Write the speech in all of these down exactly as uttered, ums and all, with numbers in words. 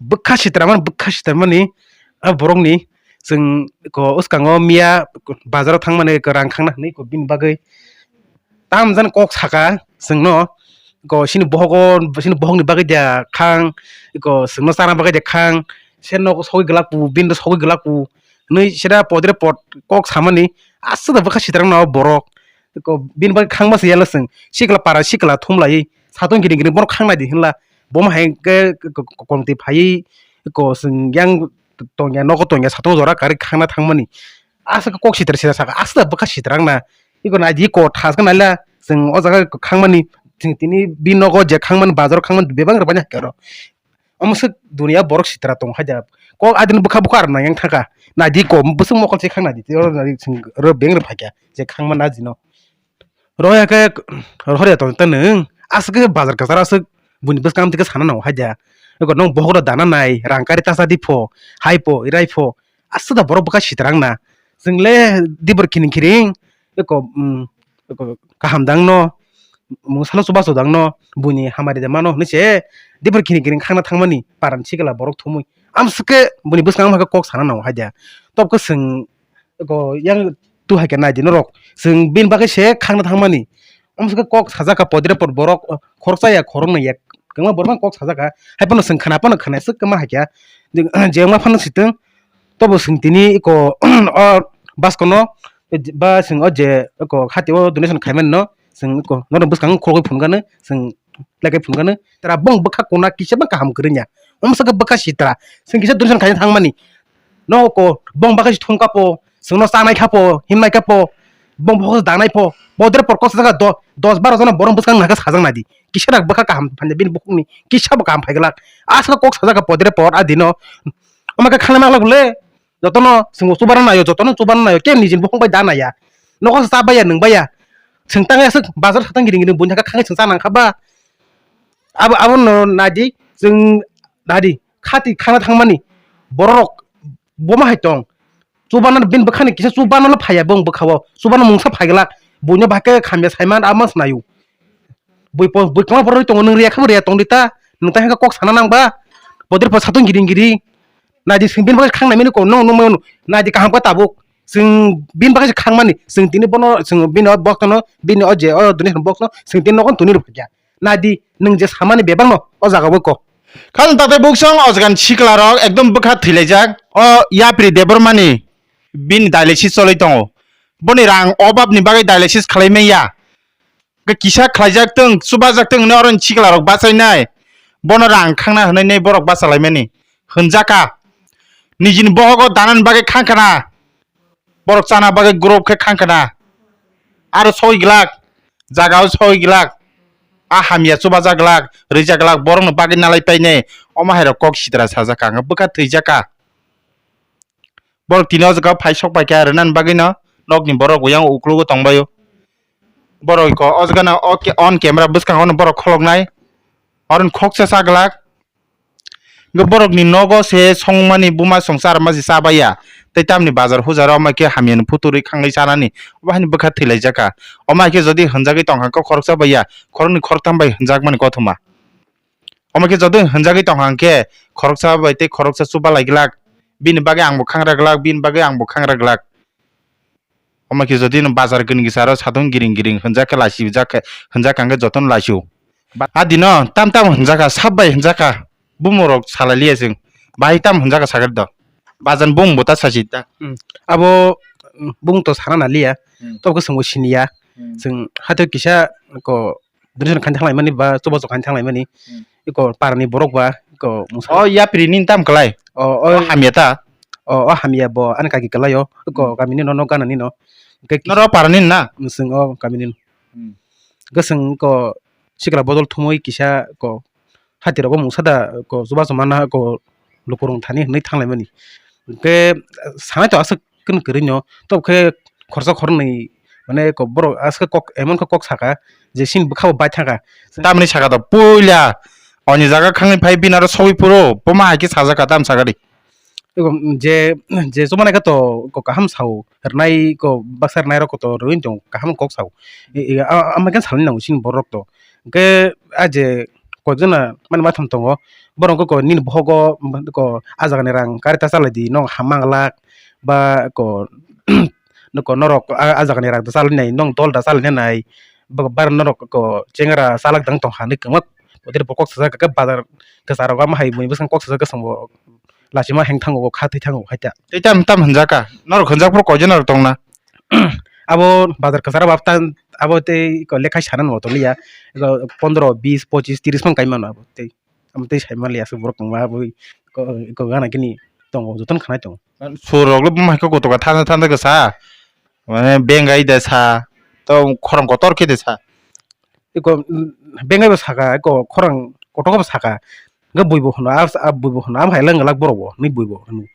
bwkha sitra mani, bwkha sitra mani a borokni. Chwng ko uskango miya bazaro thangmani ko rang khangna hinwi ko bini bagwi tam jani kok saka chwngno, ko sini bohogo, sini bohokni bagwi de khang, ko chwngno chana bagwi de khang, se nogo sogwi glak pu, bini sogwi glak pu hinwi sida podre pod kok samani. Aswk da bwkha sitra no borok. Ko bini bagwi khangma se yalo chwng sikla para sikla thumlai satung gini gini borok khang nai di hinla. Bo ma hai khe komti phai ko chwng yang tongya nogo tongya satung jora kari khangna thangmani. Aswk kok sitra sitra saka aswk da bwkha sitra wngna. Iko nai di ko thas khe naila chwng o jaga khangmani chwng tini bini nogo je khangmani bazar khangmani bebak rwbaini hakhe oro. Omo swk duniya borok sitra tong hai da. Kok adini bwkha bwkha rwna yang thangkha. Nai di ko bwswk mokol se khang nai di. Oro nai di chwng oro beng rw phaikha je khangma na jino. Roya khe rohorya tong ta nwng. Aswk khe bazar kwcharo aswk buini bwskang twi khe sana nango hai da. Eko nwng bohok rok dana nai rang kari ta cha di pho. Hai pho, irai pho. Aswk da borok bwkha sitra wngna. Chwng le dibor kiring kiring. Eko, mm, eko kaham dang no. Mungsa no chubachu dang no. Buini hamari de mano hinwi se dibor kiring kiring khangna thangmani. Paran sikla borok thumui. Amswk khe buini bwskang ma khe kok sana nango hai da. Tok khe chwng eko yang tu hai khe nai di norok. Chwng bini bagwi se khangna thangmani. Amswk khe kok sajak kha podre pod borok, khoroksa ya khoroknwi ya kwbangma borok kok sajak kha. Hai phano chwng khna phano khna swk kwma hai khe. Je wngma phano swtwng. Tobo chwng tini eko o baskono ba chwng o je eko hati o donation khaimani no chwng eko norok bwskango khulogwi phunukgano chwng. Lake phunukgano tara bong bwkha kuna kisa bang kaham kwrwngya. Omsaka bwkha sitra. Chwng kisa donation khaina thangmani. No ko bong bwkha si thumkha po, chwngno chanai kha po, himnai kha po, bong bwkha danai po, podre por kok sajak do, dos baro jona borok bwskang naka sajak nadi. Kisa rak bwkha kaham phanya bini bukhukni kisa bo kaham phaiglak. Aswk kok sajak podre por adino. Omaka khana maglak le. Jotono chwng chubana naio, jotono chubana naio, khe nijini bukhuk bai da naiya. Nokho sa baiya, nwng baiya. Chwng tang aswk bazar satang gini gini buini thaka khangai chwng cha nang kha ba. Abo, abono nadi, chwng nadi, khati khana thangmani. Borok boma hai tong. Chubana bini bwkhani kisa chubana no phaiya bong bwkhao. Chubana mungsa phaiglak. Buino bahai khe khamya saiman abo mas naio. Bui po, bui kwma borok tongo, nwng riya khe bo riya tong di ta, nwng tai hwnka kok sana nang ba, podre po satung giring giring, nai di chwng bini bagwi khang nai mani ko, nwng, nwng, nwng, nai di kaham khe tabuk, chwng bini bagwi se khang mani, chwng tini bono, chwng bini o box no, bini o je o donation box no, chwng tini nogo tuni rw phaikha, nai di nwng je samani bebak no o jaga o ko. Khajang takhtai buksong o jaga ni sikla rok ekdom bwkha thwilaijak, o Yapri Debbarma ni bini dialysis choli tongo, boni rang obab ni bagwi dialysis khlai manya. Khe kisa khlaijak tong, chubajak tong hwnwi oro ni sikla rok bachainai. Bono rang khangna hwnwi nei borok bachalaimani hwnjakha. Nijini bohogo danani bagwi khangkhana. Borok chana bagwi group khe khangkhana. Aro soi glak, jagao soi glak. A hamya chubajak glak, rijak glak, borokno bagwi nalai painai. Omo hai rok kok sitra sajak kha, bwkha thwijak kha. Borok tini o jaga phai sok pai kha rwnani bagwi no nokni borok bo yang uklogo tong bai o. Borok ko o jaga no o ke-, on camera bwskango no borok kholok nai. Oro ni khoksa sa glak. Hwnkhe borok ni nogo se songmani buma songsa rwma se cha bai ya. Tei tamni bazar hujar o omo khe hamya ni phutu rwi khanglai chanani. Obo haino bwkha thwi lai jak kha. Omo hai khe jodi hwnjagwi tong kha khe khoroksa bai ya. Khoroknwi khoroktham bai hwnjakmani kothoma. Omo khe joto hwnjagwi tong kha hwnkhe khoroksa bai tei khoroksa chuba lai glak, bini bagwi ang bo khangra glak, bini bagwi ang bo khangra glak. Omo khe jotino bazar gini gisa aro satung giring giring hwnjak khe laisijak khe hwnjak kha hwnkhe jotono laisio. Ba-, a dino tam tam hwnjak kha, sab bai hwnjak kha, bumung rok salai liya chwng. Bahai tam hwnjak kha sakhe do. Bazar bumung bo ta sasi ta. Hmm. Abo, hmm, bumung to sana na liya. Hmm. Tobo khe chwngbo siniya. Hmm. Chwng hato kisa ko donation khaina thanglaimani ba chubachu khaina thanglaimani. Hmm. Iko parani borok ba iko mungsa. O yapri nini tam kwlai? O, o, o hamya ta? O, o hamya bo ani kaki kwlai o. Iko, hmm, kamini no, no gana nino. Hwnkhe kis- Noro parani na? Mwswng o kamini no. Hmm. Hwnkhe chwng iko sikla bodol thumui kisa ko hati rogo mungsa da ko chubachu mana ko lukurok thani hwnwi thanglaimani. Hwnkhe sanai to aswk kwrwino, tobo khe khorsa khornwi, mane, ko-, borok aswk kok, emon khe kok saka je chini bwkha bo bai thangkha. Tamni saka to puila oni jaga khangni phai bini aro sogwi phuru, buma hai khe sajak kha, tam saka di. Eko, je, je chubanai khe to ko kaham sao, rwnai ko baksa rwnai rok to rwui tong kaham kok sao. E, e, a, a, ama khe salni nango chini borok to. Hwnkhe a je koijona mani matham tongo, Borok wngkha ko nini bohogo ko ah jagani rang kari ta chalai di, nokha manglak ba ko nokho norok ah ah jagani rang da chalai nai, nokh dol da chalai nai, ba bar norok ko chengra chalak dang tong ha hinwi kwma. Botere bo kok sajak khe bazar kwcharo ama hai mui bwskango kok sajak kwchwng bo lachima heng thango, kha thwi thango hai ta. Tei tam tam hwnjak kha, norok hwnjak phuru koi jona rok tong na? Abo bazar kwcharo bab ta, abo tei ko lekha sana no tong liya, ko pondro, bis, pochis, tiris man kai mano abo tei. Amo tei sai manliya aswk borok tongma bui ko, ko gana gini tongo, jotono khanai tongo. Sur rok le bumai khe kotoka thanda thanda khe sa, mane bengai de sa, to khorang kotor khe de sa. Eko, mm, bengai bo saka, eko khorang kotor bo saka, hwnkhe bui bo hwno, a, a bui bo hwno, amo hai le wng glak borok bo, hinwi bui bo hwno.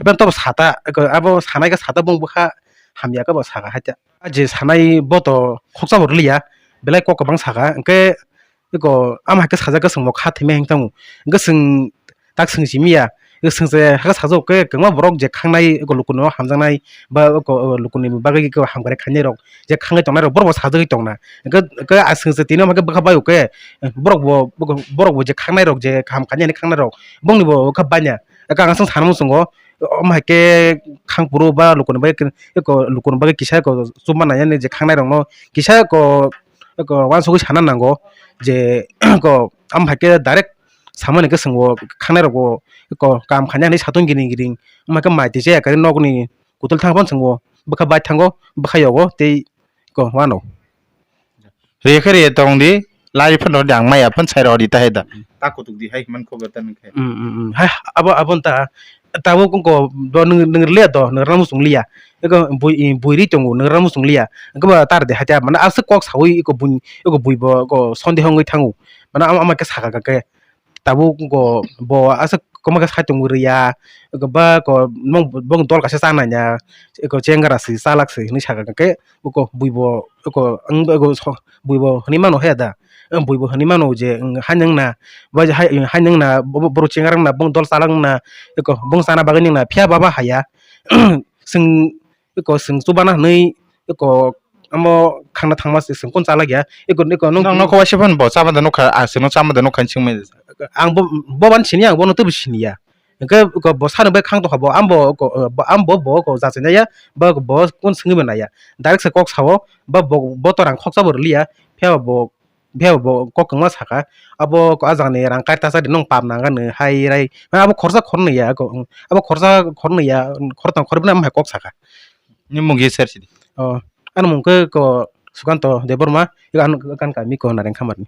Haikhe to bo sata, eko abo sanai khe sata bung bwkha hamya khe bo saka hai ta. A je sanai bo to khoksa bo rwliya, belai kok kwbang saka, hwnkhe eko ama hai khe sajak khe chwngno kha thwima hwn thango. Hwnkhe chwng tak chwng simi ya, eko chwng se hakhe sajak khe kwbangma borok je khangnai eko lukuno hamjaknai ba eko, eko lukuni bagwi eko hamkrai khainai rok je khangwi tongnai rok borok bo sajagwi tongna. Hwnkhe, hwnkhe a chwng se tini ama khe bwkha bai o khe borok bo, borok bo je khangnai rok je kaham khainani khangnai rok bongni bo kha banya. Eko ang chwng sana muchungo, omo hai khe khangphuru ba lukuni bagwi eko lukuni bagwi kisa eko chubama nai yani je khangnai rokno kisa eko eko uansugui sana nango je, eko, amo hai khe direct samani khe chwng bo khangnai rok bo eko kaham khainani satung giring giring, omo hai khe mai twi chaya khe nokni kutul thang phano chwng bo bwkha bai thango, bwkha yogo tei eko uano. Rikhe riya tong di, lai phano di ang maya phano sai rw di ta hai da. Ta kutuk di hai man khobor ta nang khe. Mm, mm, mm. Hai, abo, abo ta, tabuk wngkha bo nwng, nwng rwliya do, nwng rwna muchung liya. Eko bui, bui ri tongo, nwng rwna muchung liya. Eko ba tar de hacha, mane aswk kok saui eko bui, eko bui bo, eko sonde hongwi thango. Mane ama, ama khe saka khe, tabuk eko bo aswk kwma khe sai tongo riya. Eko ba eko nong, bong dol kaisa cha nanya. Eko chengra se, chalak se hinwi saka khe, eko bui bo, eko ang eko so, bui bo hinwi mano he da. Ang bui bo hinwi mano je, ang hai nwng na, ba je hai, hai nwng na, bo-, bo-, borok chengra wng na, bong dol chalak wng na, eko bong chana bagwi nwng na, phiya baba haya. Chwng eko chwng chubana hinwi eko amo khangna thangma se chwng kun chalak ya. Eko, eko nwng nokho waisa phano bo chama da nukha, a chwngno chama da nukha hinwi swngmani. Ang bo, bo bani sini ya, ang bono teibo sini ya. Hwnkhe eko bo sani bai khang tongkha bo, ambo eko, bo, ambo bo eko jachai nai ya, ba eko bo kun swngwi bo nai ya. Direct se kok sao, ba bo, bo to rang khoksa bo rwliya, phiya bo, phiya bo kok kwma saka, abo eko ah jagani rang kari ta cha di, nwng pap nang ani hai rai. Mane abo khorsa khornwi ya, eko, abo khorsa khornwi ya, khortang khorbrwi no amo hai kok saka. Ni mung ye ser sidi. O, ani mung khe eko Sukanto Debbarma, eko ano kan kami ko Nareng Khamarni.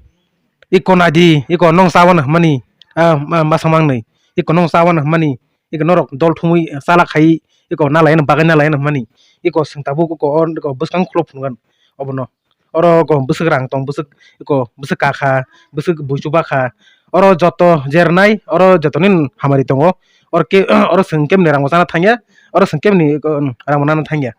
Eko nadi, eko nong sawan hmani, ah, ma, ma samang ni. Eko nong sawan hmani, eko norok dol thumui chala khai, eko nalai no bagai nalai no hmani. Eko sengtabuk eko or, eko bwskang khulo phunukgan obono. Oro eko bwswk rang tong, bwswk eko bwswk kakha, bwswk buichu bakha. Oro joto jernai, oro joto ni hamari tongo. Oro ke, oro chwng kemni rang bo chana thangya, oro chwng kemni eko rang bo nana thangya.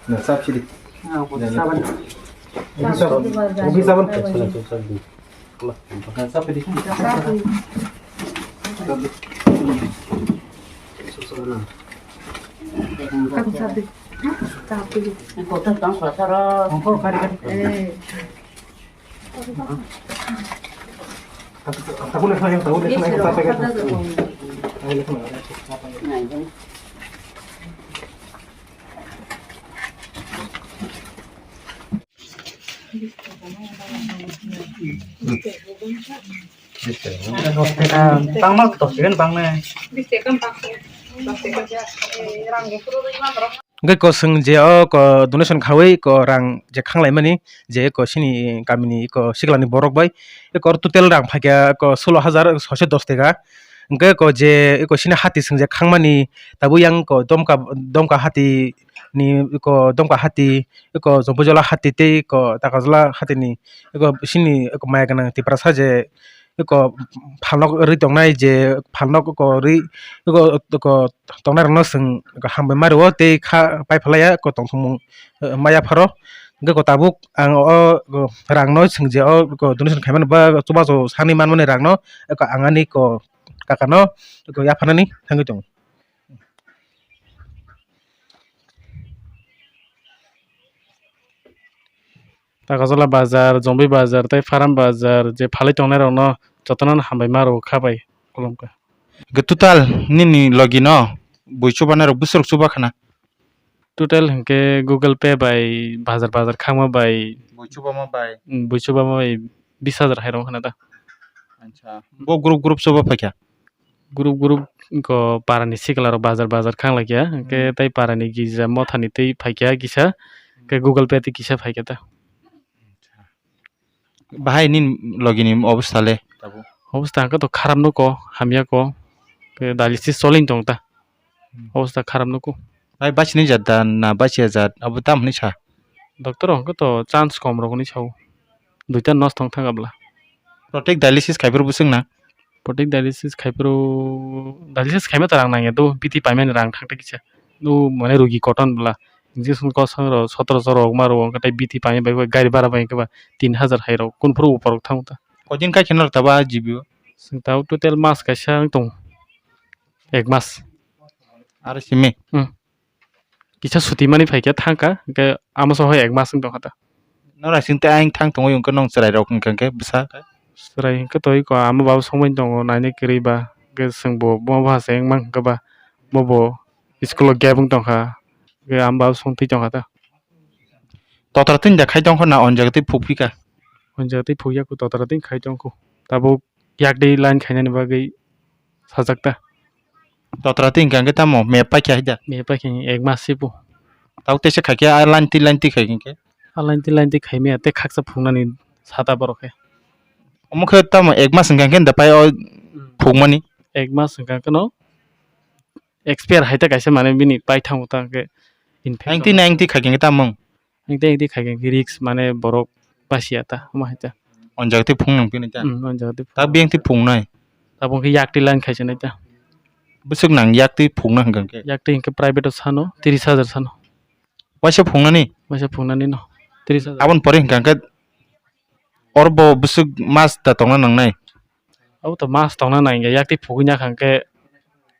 Na, sap sidi. Ah, ko saban. Ubi saban. Ubi saban. Saban. Saban. Saban. Saban. Saban. Iko ta tang khwla saro. Ongko kari kari. Eh. Aku le sayang tahu le sayang tak pegang. Aku le sayang. Tangma to sigen tangne. Hwnkhe ko chwng je o ko donation khaui ko rang je khanglaimani je ko chini kamini ko sikla ni borok bai ko total rang phaikha ko solo hajar soisho dos teka. Hwnkhe ko je ko chini hati chwng je khangmani tabuk yang ko Domka, Domka hati ni ko Domka hati ko Jompuijala hati tei ko Takajala hati ni ko chini ko maya gwnang Tiprasa je eko phalnok rwi tongnai je phalnok eko rwi eko, eko tongnai rokno chwng eko hambai ma rwo tei kha pai phalai ya eko tongthokmung, eh, ma yapharo. Hwnkhe eko tabuk ang o, o rangno chwng je o eko donation khaimani ba chubachu sanwi manmani rangno eko ang ani eko kakano eko yapharnani thangwi tongo. Takajala bazar, Jombi bazar, tei Faram bazar, je phalwi tongnai rokno jotono hambai ma rwo kha bai, khulumkha. Hwnkhe total nini logi no bui chubanai rok bwswk chuba khana? Total hwnkhe Google Pay bai bazar bazar khangma bai, bui chubama bai, mm, bui chubama bai bis hajar hai rok khana da. Acha. Bo group group chuba phaikha? Group group ko parani sikla rok bazar bazar khang laikya, hwnkhe hmm, tei parani gija mothani tei phaikya kisa, hwnkhe Google Pay tei kisa phaikya ta. Bahai nini logi ni obostha le tabuk? Obostha hwnkhe to kharap nuko, hamya ko, khe dialysis cholin tong ta. Hmm. Obostha kharap nuko. Bai bachini jat da na bachiya jat abo tam hwnwi sa? Doctor hwnkhe to chance kom rok hwnwi sao. Duita nos tong thang abla. Protect dialysis khai phuru bwswk na? Protect dialysis khai phuru, dialysis khaima ta rang nangya do, B T paimani rang thang thang kisa. Do mane rugi koton bla. Injection kosong ro sotoro soro rok ma ro, hwnkhe tai B T paimani bai gari bara bai hwnkhe ba tin hajar hai rok. Kun phuru upor rok thang ta. Koi din kai khe norok ta ba G B o? Chwng ta total mas kaisa wng tong. Ek mas. Aro simi? Hmm. Kisa sutimani phaikhe thangkha, hwnkhe amo soho ek mas wng tongkha ta. Norok sing tei ayang thang tongwi hwnkhe nwng chwrairok hwnkha khe bwsa? Chwrai hwnkhe twi ko amo baba songbai tongo naina kwrwi ba, hwnkhe chwng bo, bo, bo hacheng wngma hwnkhe ba, bo, bo school o gap wng tongkha, hwnkhe amo baba song twi tongkha ta. Totra twi da khai tongkha na onjaga twi phuk phika? Onjaga twi phuk ya kho, totra twi khai tongkho. Tabuk yak twi line khainani bagwi sajak ta. Totra twi hwnkha hwnkhe tamo map paikha hai da? Map paikha ek mas se po. Tabuk teisa khaikhe a line twi line twi khai hwnkhe? A line twi line twi khaimaya tei khaksa phungnani sata borok khe. Omo khe tamo ek mas hwnkha hwnkhe da pai o phukmani? Ek mas hwnkha hwnkhe no expire hai ta kaisa mane bini paithango ta hwnkhe infection. Ninety ninety khaikhe hwnkhe tamo? Hwnkhe hwnkhe khaikhe risk mane borok basiya ta, omo hai ta. Onjaga twi phung nang pini ta? Hmm, onjaga twi phung. Ta biyang twi phung nai? Tabuk khe yak twi line khaisa nai ta. Bwswk nang yak twi phung nang hwnkha khe? Yak twi hwnkhe private o sano, tris hajar sano. Waisa phung nani? Waisa phung nani no, tris hajar. Aboni pore hwnkha khe oro bo bwswk mas da tongna nang nai? Abo to mas tongna nai hwnkhe yak twi phugwi ya kha hwnkhe,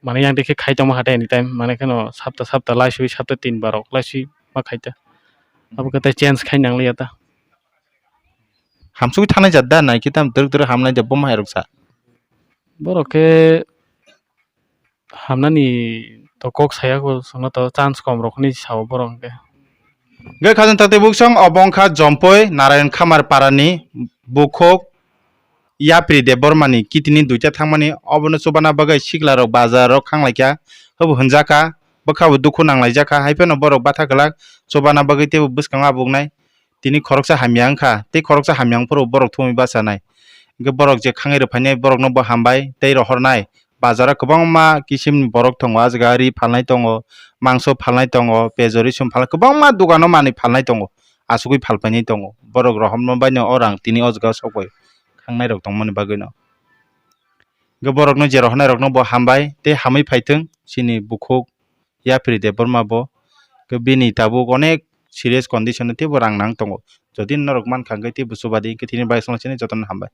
mane yang twi khe khai tongma kha ta anytime, mane kheno sapta sapta laiswi sapta tin barok laiswi ma khai ta. Abo khe tai change khai nang liya ta. Hamsugwi thangnai jat da nai khe tam twrwk twrwk hamnai da bo ma hai rok sa. Borok khe hamnani to kok saya kho, chwngno to chance kom rok hinwi sao borok hwnkhe. Hwnkhe khajang taktwi buksong obo wngkha Jompoi Narayan Khamar parani bukhuk Yapri Debbarmani kitini duita thangmani, obono chubana bagwi siklarok bazaro khanglaikha, hwbo hwnjakha, bwkhabo dukhu nanglaijak kha, hai phano borok batha kwlak chubana bagwi teibo bwskango abuknai. Tini khoroksa hamya wngkha, tei khoroksa hamya wngphuru borok thumwi bachanai. Hwnkhe borok je khangwi rwphainai borokno bo hambai tei rohornai. Bazaro kwbangma kisimni borok tongo, ah jaga ri phalnai tongo, mangso phalnai tongo, pejo risum phalnai, kwbangma dogano manwi phalnai tongo, achugwi phalpainai tongo. Borok rohorma baino o rang tini o jaga o sokbai khangnai rok tongmani bagwino. Hwnkhe borokno je rohornai rokno bo hambai tei hamwi phaithwng chini bukhuk Yapri Debbarma bo. Hwnkhe bini tabuk onek serious condition o teibo rang nang tongo. Jodi norok mankha hwnkhe teibo chubadi, hwnkhe tini bai songchini jotono hambai.